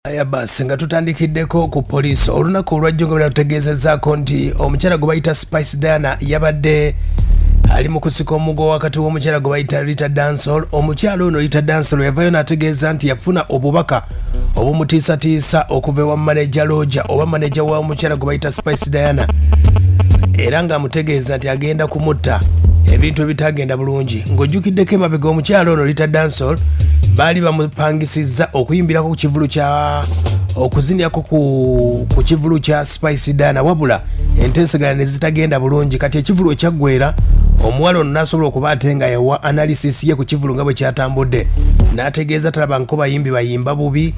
Aya basi nga tutandikiddeko ku poliisi olunaku olwajjo nga batutegeezezaako nti omukyala gwe bayita Spice Diana yabadde ali mu kusika omugo wakati w'omukyala gwe bayita Rita Dancehall. Omukyala ono Rita Dancehall yavayo n'ategeeza nti yafuna obubaka obumutiisatiisa okuva ewa maneja Roger oba maneja wa omukyala gwe bayita Spice Diana, era ng'amutegeeza nti agenda kumutta, ebintu ebitagenda bulungi. Ng'ojjukiddeko emabega, omukyala ono Rita Dancehall baali bamupangisizza okuyimbirako ku kivulu kya okuzinirako ku kivulu kya Spice Diana, wabula enteesegana ne zitagenda bulungi. Kati ekivulu ekyaggwera, omuwala ono n'asobola okuba ate nga yawa analysis ye ku kivulu nga bwe kyatambudde, n'ategeeza talaba nko bayimbi bayimba bubi,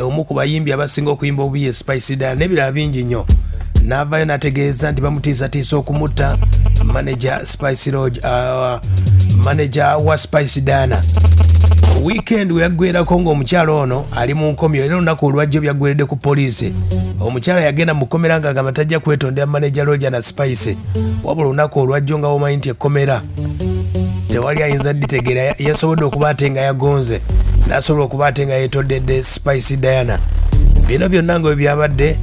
omu ku bayimbi abasinga okuyimba obubi ye Spice Diana n'ebirala bingi nnyo. N'avaayo n'ategeeza nti bamutiisatiisa okumutta manager Spice Lodge, manager wa Spice Diana. Weekend weyaggwerako ng'omukyala ono ali mu nkomyo, era olunaku olwajjo byaggweredde ku poliisi. Omukyala yagenda mu kkomera ng'agamba tajja kwetondera manager Roger na Spice, wabula olunaku olwajjo, nga womanyi nti ekkomera tewali ayinza ditegeera, yasobodde okuba ate nga yagonze n'asobola okuba ate nga yetondedde Spice Diana. Bino byonna nga bwe byabadde,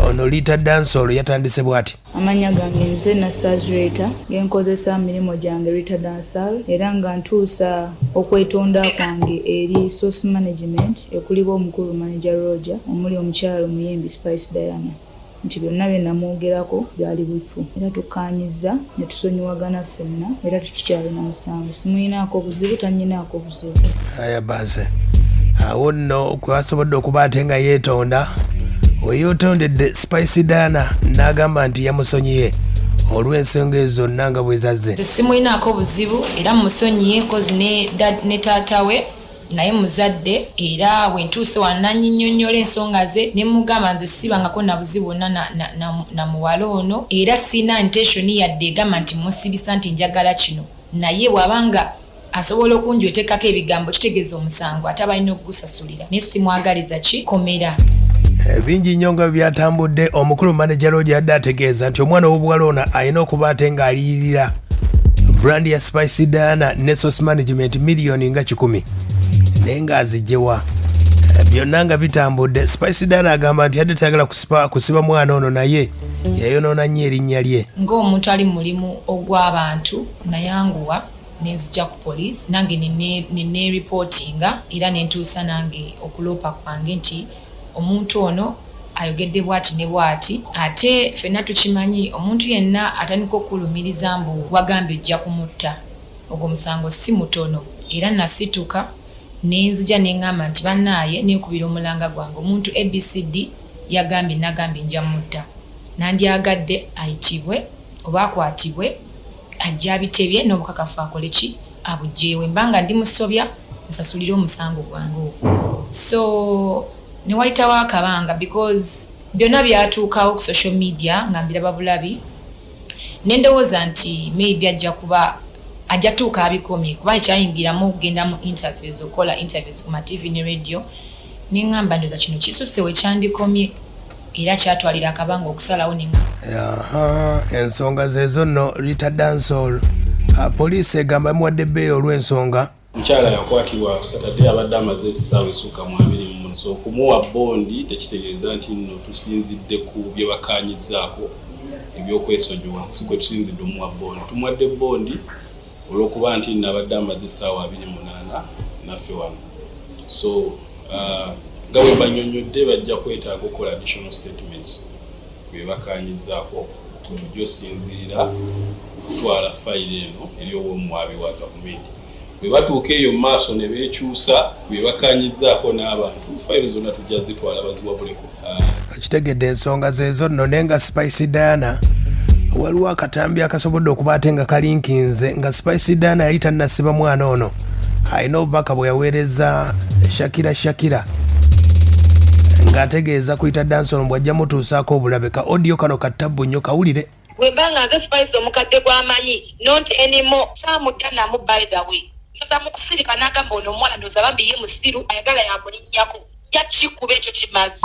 ono Rita Dancehall yatandise bw'ati. Amannya gange nze Nastars Rita, genkozesa mirimu gyange Rita Dancehall, era nga ntuusa okwetonda kwange eri Source Management ekulibwa omukulu manager Roger, omuli omukyala omuyimbi Spice Diana, nti byonna bye namwogerako byali bifu, era tukkaanyizza ne tusonyiwagana ffenna, era tetukyalina musango. Simuyinaako buzibu, tanyinaako buzibu. Aya base, awo nno kwe basobodde okuba ate nga yeetonda. Weyeetondedde Spice Diana n'agamba nti yamusonyiye olw'ensonga ezo zonna nga bwe zazze. Simulinaako buzibu era mumusonyiye, 'cause ne taata we naye muzadde, era bwe ntuuse wano nannyinnyonnyola ensonga ze ne mugamba nze sibangako na buzibu bwonna na muwala ono, era siina intention yadde egamba nti musibisa nti njagala kino. Naye bw'abanga asobola okunjwetekako ebigambo, kitegeeza omusango ate aba alina okugusasulira, naye simwagaliza kikomera. Bingi nnyo nga byatambudde. Omukulu manager Roger yadde ategeeza nti omwana ow'obuwala ono alina okuba ate ng'aliyirira brand ya Spice Diana ne Source Management miliyoni nga 100, naye ng'azigyewa? Byonna nga bitambudde, Spice Diana agamba nti yadde tayagala kusiba mwana ono, naye yayonoona nnyo erinnya lye. Ng'omuntu ali mu mulimu ogw'abantu, nayanguwa nenzija ku poliisi nange neneeripootinga era nentuusa nange okuloopa kwange nti omuntu ono ayogedde bwati ne bwati. Ate ffenna tukimanyi, omuntu yenna atandika okulumiriza mbu wagambye ojja kumutta, ogwo musango si mutono. Era nasituka nenzija neŋŋamba nti bannaaye, neekubira omulanga gwange, omuntu ABCD yagambye, nagambye nja mutta. Nandyagadde ayitibwe oba akwatibwe, ajja abitebye n'obukakafu, akole ki, abuggyeewe. Mbanga ndi musobya, nsasulire omusango gwange ogwo. So ne wayitawo akabanga, because byonna byatuukawo ku social media nga mbiraba bulabi, ne ndowooza nti maybe ajja kuba ajja tuuka abikomye, kuba ekyayingiramu okugenda mu interviews, okukola interviews ku ma TV ne radio, neŋŋamba ndowooza kino kisusse we kyandikomye, era kyatwalira akabanga okusalawo ne Aha, ensonga zezo nno. Rita Dancehall, poliisi egamba emuwadde bbeeyi olw'ensonga. Omukyala yakwatibwa Saturday, abadde amaze essaawa esukka mu 24. So okumuwa bondi tekitegeeza nti nno tusinzidde ku bye bakkaanyizzaako ebyokwesonyiwa. Si kwe tusinzidde omuwa bondi. Tumuwadde bondi olw'okuba nti nno abadde amaze essaawa 28 naffe wano. So nga bwe bannyonnyodde, bajja kwetaaga okukola additional statements bye bakkaanyizzaako, tujja osinziira kutwala fayiro eno eri ow'omuwaabi wa gavumenti. Bwe batuuka eyo mu maaso ne beekyusa bye bakkaanyizzaako n'abantu, fayiro zonna tujja zitwala baziwabuleko. Okitegedde, ensonga zezo nno. Naye nga Spice Diana, waliwo akatambi akasobodde okuba ate nga kalinkinze nga Spice Diana yali tannasiba mwana ono, alina obubaka bwe yaweereza Shakira. Shakira ng'ategeeza kuyita Dancehall bw'ajja mutuusaako obulabe. Ka audio kano katabbu nnyo, kawulire. Bwemba nga nze Spice omukadde gw'amanyi, not anymore, saamudda namu. By the way, ndoza mu kusirika n'agamba ono omuwala ndoza bambi ye musiru, ayagala yamulinnyako, nja kikuba ekyo kimazi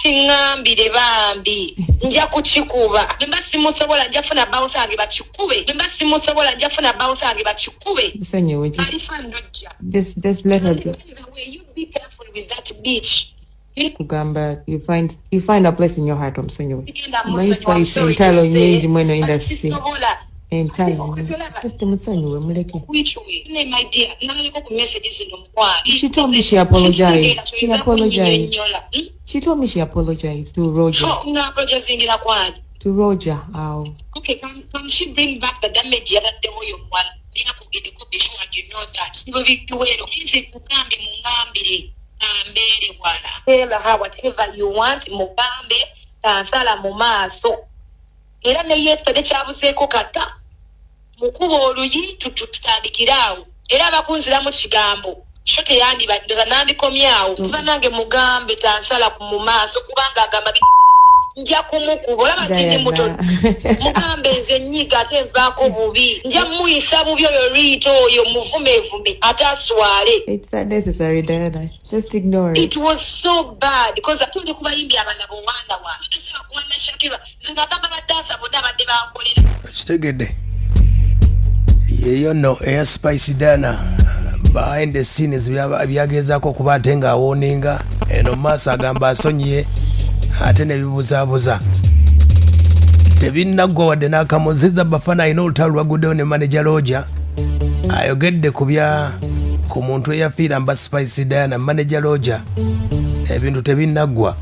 kiŋŋambire, bambi nja kukikuba. Bwemba simusobola, nja funa bouncer wange bakikube. Bwemba simusobola, nja funa bouncer wange bakikube. Musonyiwe, alifa ndojja. Just let her go. By the way, you be careful with that bitch. Kugamba you find a place in your heart omusonyiwe. Sigenda Omanyi musonyiwa, I'm Spice, sorry to entalo say, nyingi mweno but industry. sisobola. Entalo nyingi. Just musonyiwe, muleke. Which way? Ne my dear, nalabeko ku message zino, mukwano. She told me she apologized. She apologized. Kunyinyonnyola. She told me she apologized to Roger. So, nga apologizingira kwani? To Roger awo. Okay, can she bring back the damage yataddewo oyo omuwala? Nina kugendeko be sure you know that. Bwe biwero, nze kugambye muŋŋambire ambeere wala. Tell her whatever you want, mugambe tansala mu maaso. Era ne yesterday kyabuzeeko kata mukuba oluyi tutandikire awo. Era abakunziramu kigambo sho teyandibadde, ndoza nandikomye awo. Bannange, mugambe tansala mu maaso kubanga agamba nja kumukuba. Olaba nti ndi muto. Diana. Mugambe nze nyiga ate nvaako bubi, nja muyisa bubi oyo Riita oyo, muvumevume ate aswale. It's unnecessary, Diana. Just ignore it. It was so bad because ate oli ku bayimbi abalala owaana wange tusobola kuwana Shakira, nze ngagamba badansa bonna abadde bankolera. Okitegedde, yeyo nno eya Spice Diana behind the scenes byagezaako okuba ate ng'awooninga eno mu maaso, agamba asonyiye ate nebibuzaabuza tebinnaggwa wadde n'akamuziza. Bafana alina olutalo lwaguddewo ne manager Roger, ayogedde ku bya ku muntu eyafiira mba Spice Diana. Manager Roger, ebintu tebinnaggwa.